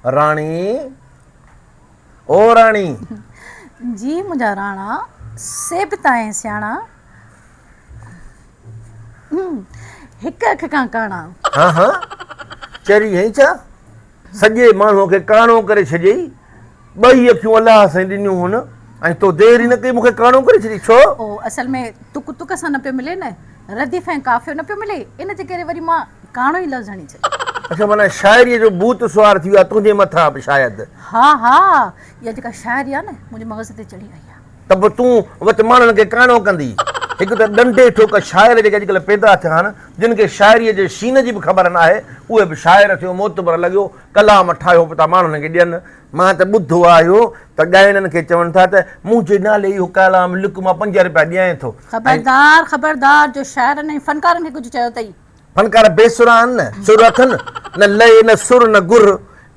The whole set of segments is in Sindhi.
راڻي او راڻي. جي منهنجا راڻا، سيبتا ۽ سياڻا، هڪ اک کان ڪاڻا. ها ها، چري هئين ڇا؟ سڄي ماڻهوء کي ڪاڻو ڪري ڇڏيئي. ٻئي اکيون الله سائين ڏنيون هن ۽ تو دير ئي نه ڪئي مون کي ڪاڻو ڪري ڇڏيئي. ڇو؟ او اصل ۾ تڪ تڪ سان نه پيو ملي نه، رديف ۽ قافيو نه پيو ملي، ان جي ڪري وري مان ڪاڻو ئي لفظ هڻي ڇڏيو. اڇا معنيٰ شاعريء جو ڀوت سوار ٿي ويو آهي تنهنجي مٿان به شايد. ها ها، اها جيڪا شاعري آهي نه، منهنجي مغز تي چڙهي آئي آهي. ته به تون وت ماڻهن کي ڪاڻو ڪندي. هڪ ته ڏنڊي ٺوڪ شاعر جيڪي اڄڪلهه پيدا ٿيا آهن، جن کي شاعريء جي شين جي به خبر ناهي، اهي به شاعر ٿيو معتبر لڳيو ڪلام ٺاهيو پيا ٿا ماڻهن کي ڏين. مان ته ٻڌو آهيو ته ڳائڻن کي چون ٿا ته منهنجي نالي اهو ڪلام لک مان پنج رپيا ڏيانء ٿو. خبردار خبردار جو شاعرن ۽ فنڪارن کي ڪجهه چيو اٿئي. فنڪار بي سرا آهن نه، سر اٿن نه لئي نه سر نه گر،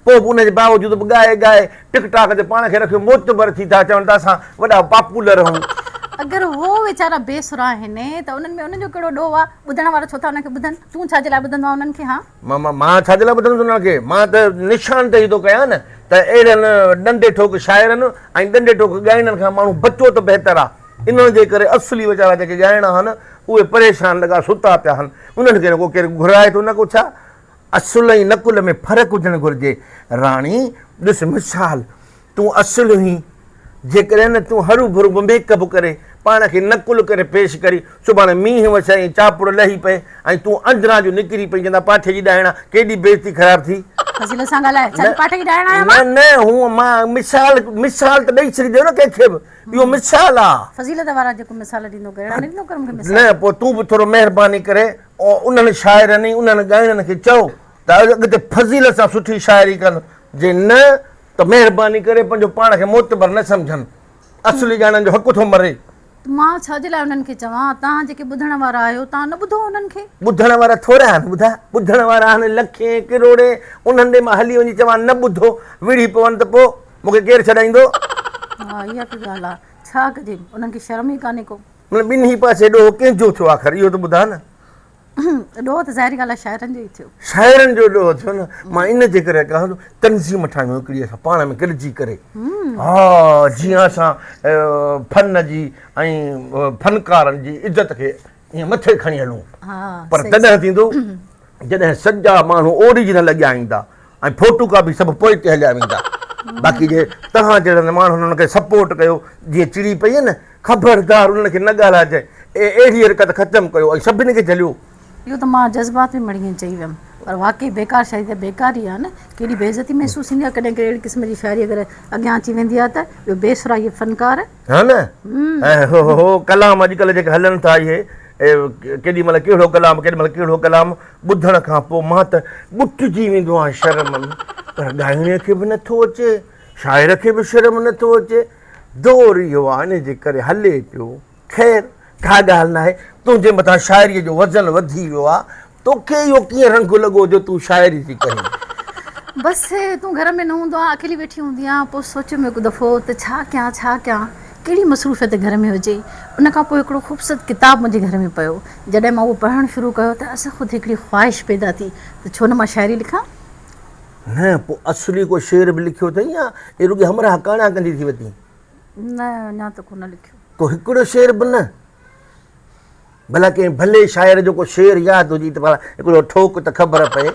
پوء به ان جي باوجود به ڳائي ڳائي ٽڪ ٽاڪ تي پاڻ کي رکيو معتبر ٿي ٿا چون ته اسان وڏا پاپولر آهيون. اگر هو ويچارا بي سرا آهن ته انهن ۾ انهن جو ڪهڙو ڏوهه آ؟ ٻڌڻ وارا ڇو ٿا انهن کي ٻڌن؟ تون ڇا جي لاء ٻڌندو آهين انهن کي هان؟ مان مان ڇا جي لاء ٻڌندس انهن کي؟ مان ته نشاندهي ٿو ڪيان نه ته اهڙن ڏنڊي ٺوڪ شاعرن ۽ ڏنڊي ٺوڪ ڳائڻن کان ماڻهو بچو ته بهتر آ. انهن جي ڪري اصلي ويچارا جيڪي ڳائڻا آهن اهي پريشان لڳا ستا پيا آهن. انهن کي نه ڪو ڪير گهرائي ٿو نه ڪو ڇا. اصل ۽ نقل ۾ فرق هجڻ گهرجي. راڻي، ڏس مثال، تون اصل هئين، جيڪڏهن نه تون هروڀرو به ميڪ اپ ڪري پاڻ کي نقل ڪري پيش ڪرين، سڀاڻي مينهن وسي ۽ چاپڙ لهي پئي ۽ تون اندران جو نڪري پئين چوندا پاٺي جي ڏائڻ آ، ڪيڏي بيعزتي خراب ٿي. فضيلت سان ڳالهاء، ڇا جي پاٺي جي ڏائڻ آهيان مان؟ نه نه هونء مان مثال مثال ته ڏئي ڇڏيندو نه ڪنهن کي به، اهو مثال آ. فضيلت وارا جيڪو مثال ڏيندو ڪر، اهڙا نه ڏيندو ڪر مون کي مثال. نه پوء تون به ٿورو مهرباني ڪري انهن شاعرن ۽ انهن ڳائڻن کي چئو ته اڳتي فضيلت سان سٺي شاعري ڪن، جي نه ته مهرباني ڪري پنهنجو پاڻ کي معتبر نه سمجهن. اصلي ڳائڻن جو حق ٿو مري. مان ڇا جي لاء انهن کي چوان؟ توهان جيڪي ٻڌڻ وارا آهيو، توهان نه ٻڌو انهن کي؟ ٻڌڻ وارا ٿورا آهن، ٻڌاء. ٻڌڻ وارا آهن لکين ڪروڙين، انهن ڏي مان هلي وڃي چوان نه ٻڌو، وڙهي پون ته پوء مون کي ڪير ڇڏائيندو؟ ها اها به ڳالهه آهي. ڇا ڪجي، انهن کي شرم ئي ڪانهي ڪو. مطلب ٻنهي پاسي ڏوهه ڪنهن جو ٿيو آخر اهو ته ٻڌاء نه. ڏوهه ته ظاهري ڳالهه آهي شاعرن جو ئي ٿيو. شاعرن جو ڏوهه ٿيو نه. مان ان جي ڪري ڪهان ٿو تنظيم ٺاهيون هڪڙي اسان پاڻ ۾ گڏجي ڪري ها جيئن اسان فن جي ۽ فنڪارن جي عزت کي ائين مٿي کڻي هلون پر تڏهن ٿيندو جڏهن سڄا ماڻهو اوريجنل اڳيان ايندا ۽ فوٽو ڪاپي سڀ پوئتي هليا ويندا. باقي جي توهان جهڙن ماڻهن انهن کي سپورٽ ڪيو جيئن چڙي پئي نه خبردار انهن کي نه ڳالهائجانء اهڙي حرڪت ختم ڪيو ۽ سڀني کي جهليو. اهو ته مان جذبات ۾ مڙئي ائين چئي ويم پر واقعي بيڪار شاعري ته بيڪار ئي آهي نه ڪيڏي بي عزتي محسوس ٿيندي آهي ڪڏهن ڪڏهن اهڙي قسم جي شاعري اگر اڳيان اچي ويندي آهي ته ٻيو بي سرا اهي فنڪار. ها نه ۽ هو هو ڪلام اڄڪلهه جيڪي هلن ٿا اهي ڪيڏي مهل ڪهڙو ڪلام ڪيڏي مهل ڪهڙو ڪلام ٻڌڻ کان پوء مان ته ٻٽجي ويندو آهيان شرم ۾ پر ڳائڻي کي به نٿو اچي شاعر کي به شرم نٿو اچي دور اهو آهي ان جي ڪري هلي پيو خير ڪا ڳالهه ناهي تنهنجي مٿان شاعريء جو وزن وڌي ويو آهي توکي اهو ڪيئن رنگ لڳو جو تون شاعري ٿي ڪرين؟ بس تون گهر ۾ نه هوندو آهين، اڪيلي ويٺي هوندي آهيان، پوء سوچيم هڪ دفعو ته ڇا ڪيان ڇا ڪيان، ڪهڙي مصروفيت گهر ۾ هجي. ان کان پوء هڪڙو خوبصورت ڪتاب منهنجي گهر ۾ پيو، جڏهن مان اهو پڙهڻ شروع ڪيو ته ازخود هڪڙي خواهش پيدا ٿي ته ڇو نه مان شاعري لکان. نه پوء اصلي ڪو شعر به لکيو اٿئي يا رڳي همراهه ڪاڻا ڪندي ٿي وتين؟ نه اڃا ته ڪونه لکيو. ڪو هڪڙو شعر به نه؟ ڀلا ڪنهن ڀلي شاعر جو ڪو شعر ياد هجي ته ڀلا هڪڙو ٺوڪ ته خبر پئي.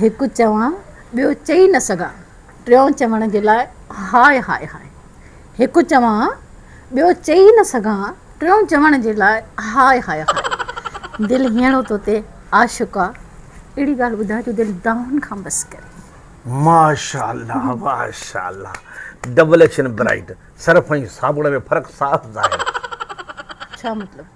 هڪ چوان ٻيو چئي نه سگهان ٽيون چوڻ جي لاء هاء هاء هاء هڪ چوان ٻيو چئي نه سگهان ٽيون چوڻ جي لاء هاء هاء هاء دل هينئڙو توتي عاشق آ اهڙي ڳالهه ٻڌاء جو دل دانهن کان بس ڪري. ماشاءالله ماشاءالله ڊبل ايڪشن برائيٽ. صرف ۽ صابڻ ۾ فرق صاف ظاهر. ڇا مطلب؟